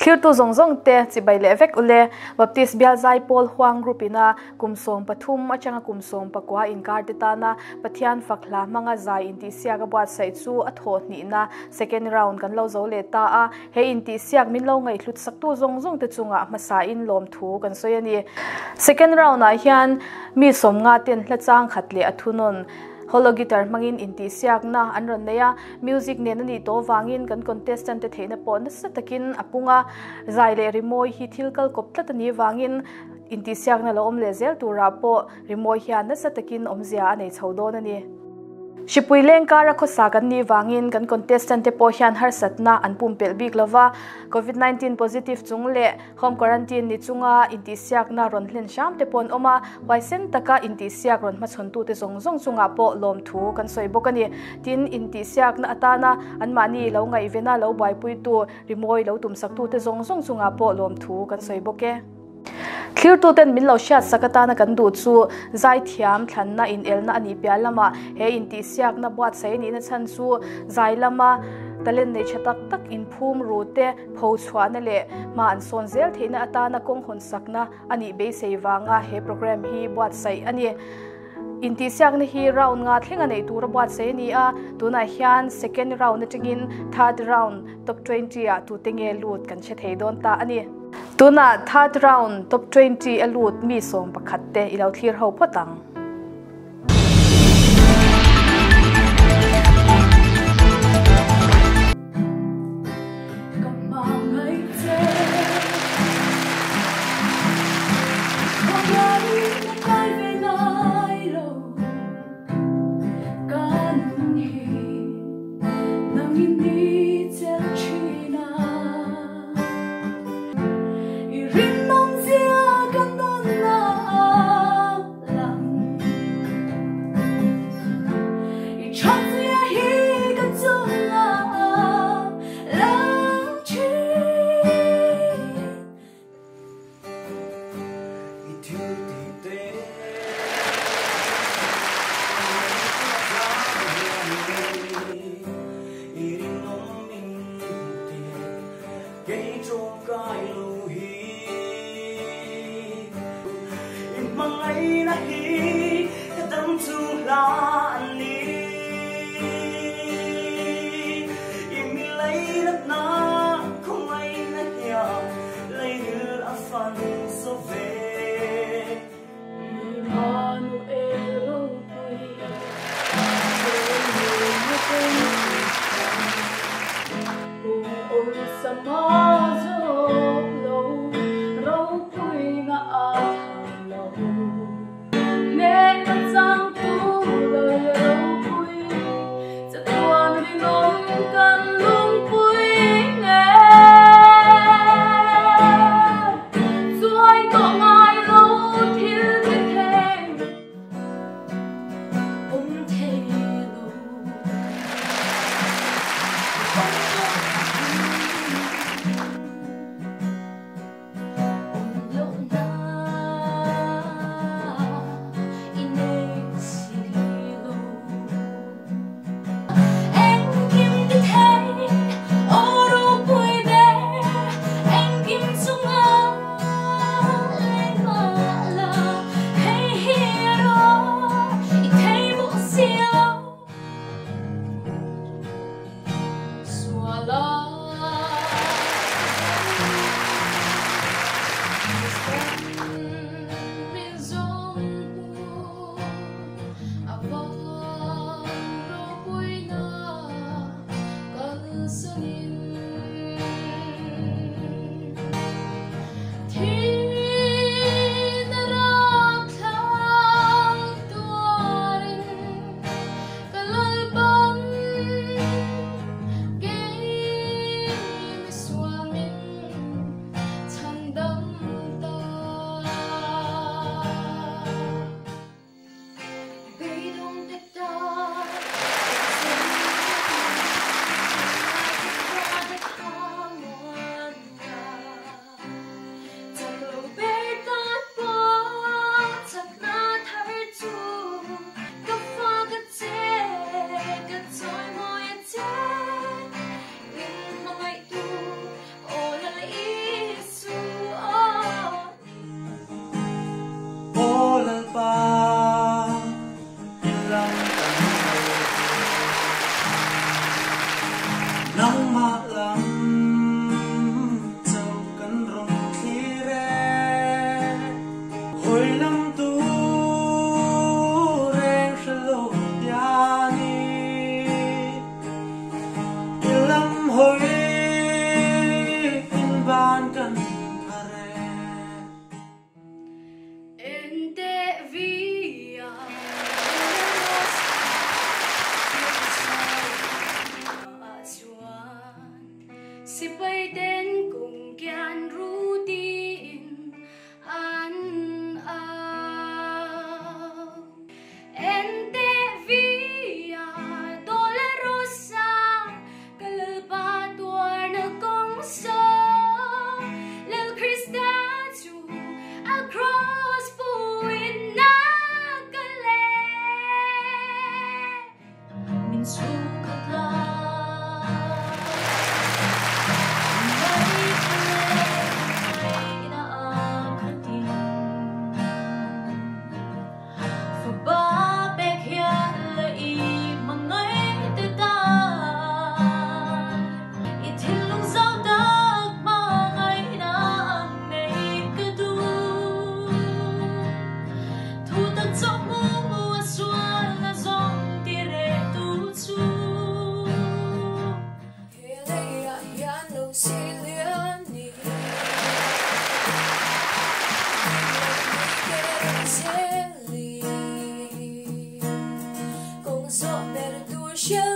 Thlirtu zawng zawng te chibai leh vek ule. Baptist Bial Zaipawl Huang Group ina kum 13 atanga kum 19 inkar te tana Pathian fak hla hmanga zai intihsiak a buatsaih chu a thawh hnihna second round kan lo zo leh ta a. He intihsiak min lo ngaihhlut saktu zawng zawng te chungah hmasain lawmthu kan sawi a ni. Second round ah hian mi 50 ten hla chang khat leh a thunawn Holo guitar hmangin intihsiakna an rawn nei a, music nen a nih tawh avangin kan contestant te theihna pawh nasa takin a pung a, zai leh rimawi hi thil kal kawp tlat a nih avangin intihsiakna lo awm leh zel turah pawh rimawi hian nasa takin awmzia a nei chho dawn a ni. Hripui leng kara khawsa kan nih vangin kan contestant te pawh hian harsatna an pumpelh bik lova, Covid 19 positive chung leh Home quarantine ni chunga intihsiakna rawn hlen hram te pawh an awm a, huaisen taka intihsiak rawn hmachhawntute zawng zawng chungah pawh lawmthu kan sawi bawk a ni. Tin, intihsiakna atana anmahni lo ngaihvena lo buaipuitu, rimawi lo tumsaktute zawng zawng chungah pawh lawmthu kan sawi bawk e. Thlirtuten min lo hriatsak atana kan duh chu zaithiam thlanna inelna a nih piah lamah he intihsiakna buatsaih a nihna chhan chu zai lama talent nei tha tak tak inphum ru te, Pho chhuahna leh hma an sawn zel theihna atana kawng hawn sakna a nih beisei vanga he programme hi buatsaih a ni. Intihsiakna hi round nga thleng a neih tura buatsaih a ni a, tunah hian second round atangin third round top 20 ah tute nge lut kan hre thei dawn ta a ni. Tunah third round top 20 a lut mi 11 te i lo thlir ho phawt ang.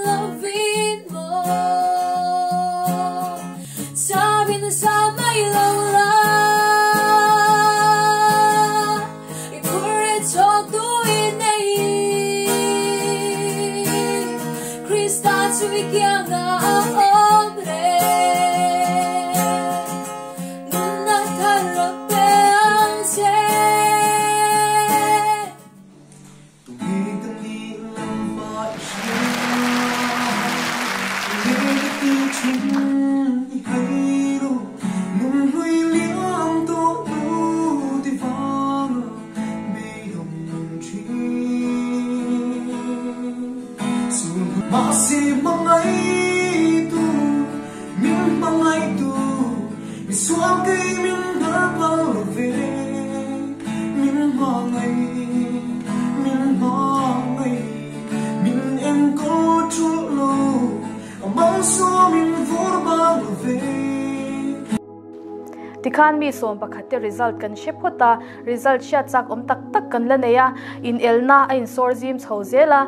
lovin maw Samin sa mai lo la I phur chawk tu i nei Krista chu i kianga a awm reng Nunna thar a pe ang che. Tunge ka nih lampa i hria, tunge ka tih thin i hai lo, nun hlui liam tawh hnu ti vanga beidawng thin. Mahse hmangaihtu, min hmangaihtu, misual kei min hnar phal lo ve. Min hmangaih, min hmangaih, min enkawl thulh lo, a malsawm min vur bang lo ve. Tikhan mi 11 te result kan hre phawt a, result hriat chak awm tak tak kan la nei a, inelna a insawr zim chho zel a,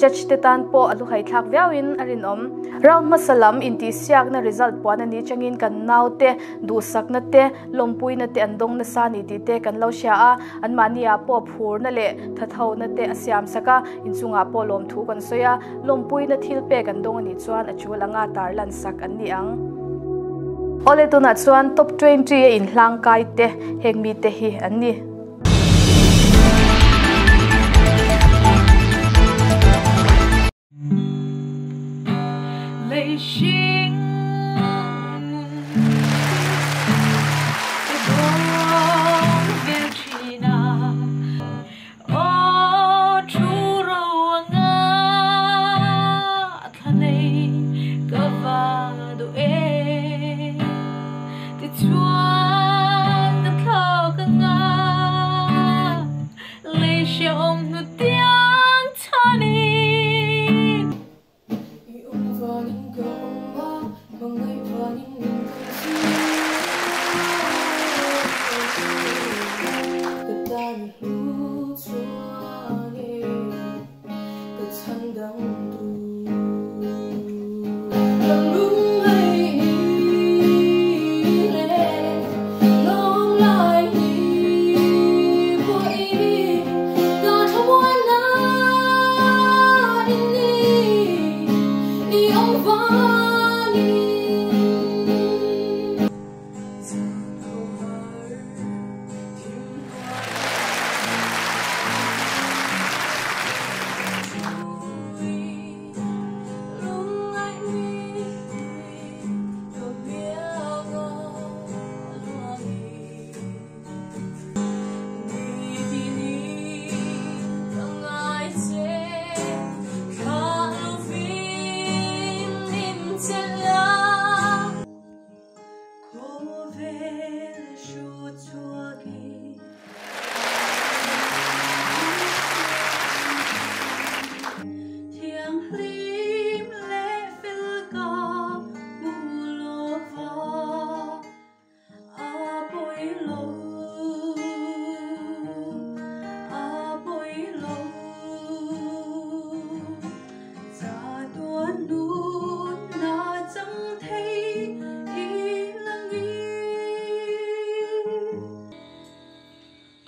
judge te tan pawh a luhaithlak viauin a rinawm. Round hmasa lam intihsiakna result puan a nih changin kan naute duhsakna te, lawmpuina te an dawng nasa a ni tih te kan lo hria a, anmahniah pawh phurna leh thathona te a siam sak a, inchungah pawh lawmthu kan sawi a, lawmpuina thil pek an dawng a nih chuan a tul anga tarlan sak an ni ang. Awle tunah chuan top 20 a inhlangkai te heng mite hi an ni.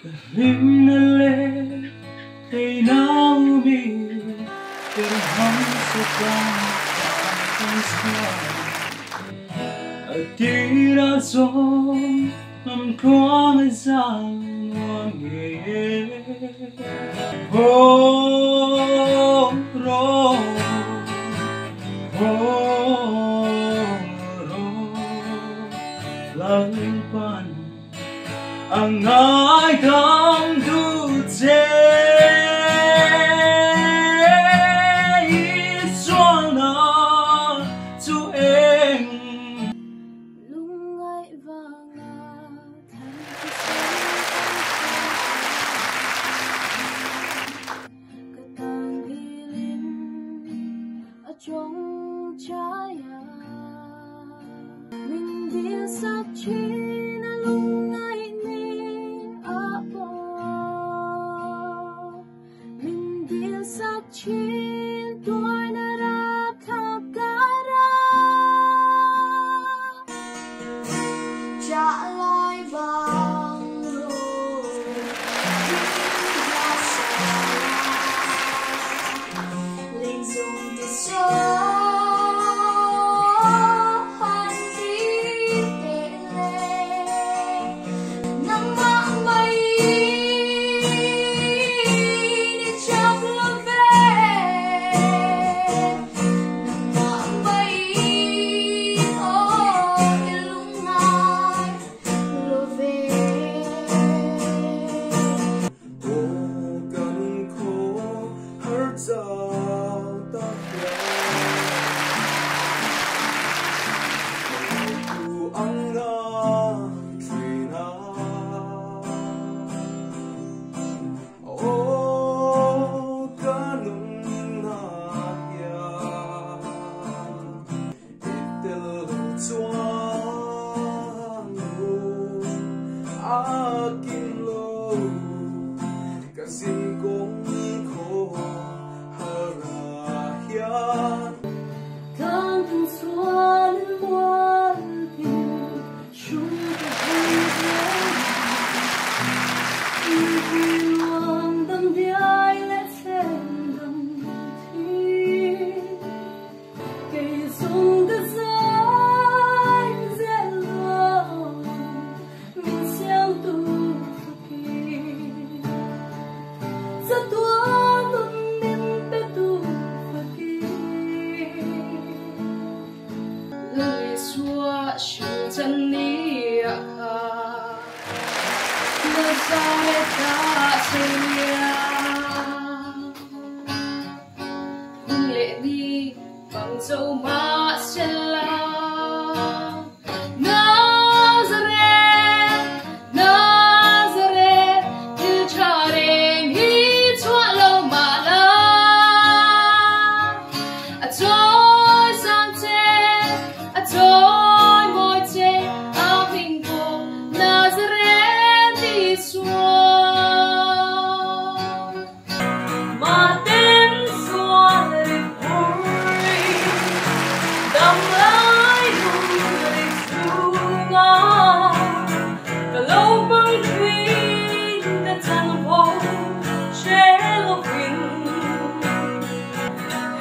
Ka hlimna leh theihna mi tirham sa tlang A tira zawng lam tluang a zang nuam nge Ho ro ho ro Lalpan ang ngai dam du che Sualna chu eng Lungngai vanga than Ka tan hilin a chong chaya Min dil sak thin a lungngai ni a po Min dil sak thin tuar na ra. Hril ni kha Nazareth-ah seilian. Hun leh ni bang zo mahsela. Nazareth, Nazareth, thil tha reng hi chhuah lo mah la. A chawi sang che, a chawi mawi che, a hming pawh Nazareth Isua. Ma ten sual ri pui dam lai lung ri chunga ka lo bang thin ka chan vo che lovin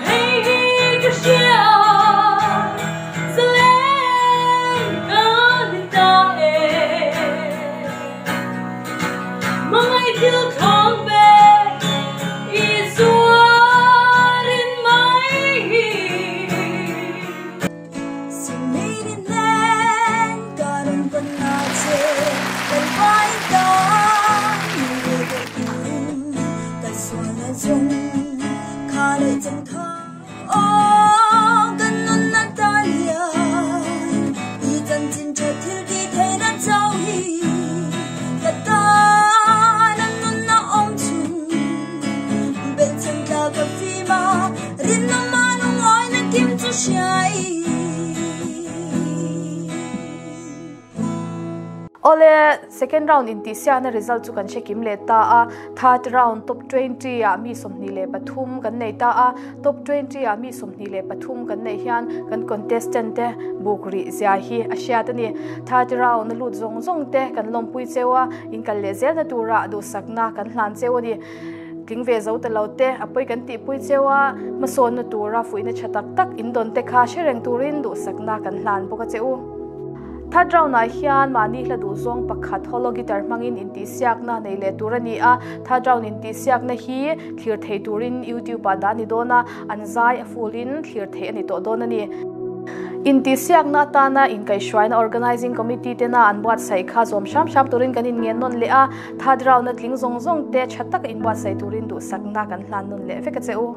hei hi ka hria zalen ka ni ta e mangai thil khang be i zuarin mai hi. Sumilinen karon panache kalpaita nuwegain kasuana zong khale chang tha o kanun na talian i chan chin cha thil ti the na chau hi ka ta nan nun na om chun ben chan ka ka fi ma rin na ma nu ngoi na kim chu shai. Ole second round intihsiakna result chu kan hre kim leh ta a, third round top 20 ah mi 23 kan nei ta a, top 20 ah mi 23 kan neih hian kan contestant te buk rih zia hi a hriat a ni. Third round a lut zawng zawng te kan lawmpui cheu a, inkal leh zelna tura duhsakna kan hlan cheu a ni. Tling ve zo ta lo te a pawi kan tihpui cheu a, hmasawnna tura fuihna tha tak tak indawn te kha hre reng turin duhsakna kan hlan bawk a che u. Third round ah hian mahni hla duh zawng pakhat holo guitar hmangin intihsiakna nei leh tur a ni a, third round intihsiakna hi thlir thei turin YouTube ah dah a ni dawn a, an zai a full in thlir theih a ni tawh dawn a ni. Intihsiakna atana inkaihhruaina organizing committee tena an buatsaih kha zawm hram hram turin kan inngen nawn leh a, third round a tling zawng zawng te tha taka inbuatsaih turin duhsakna kan hlan nawn leh vek a che u.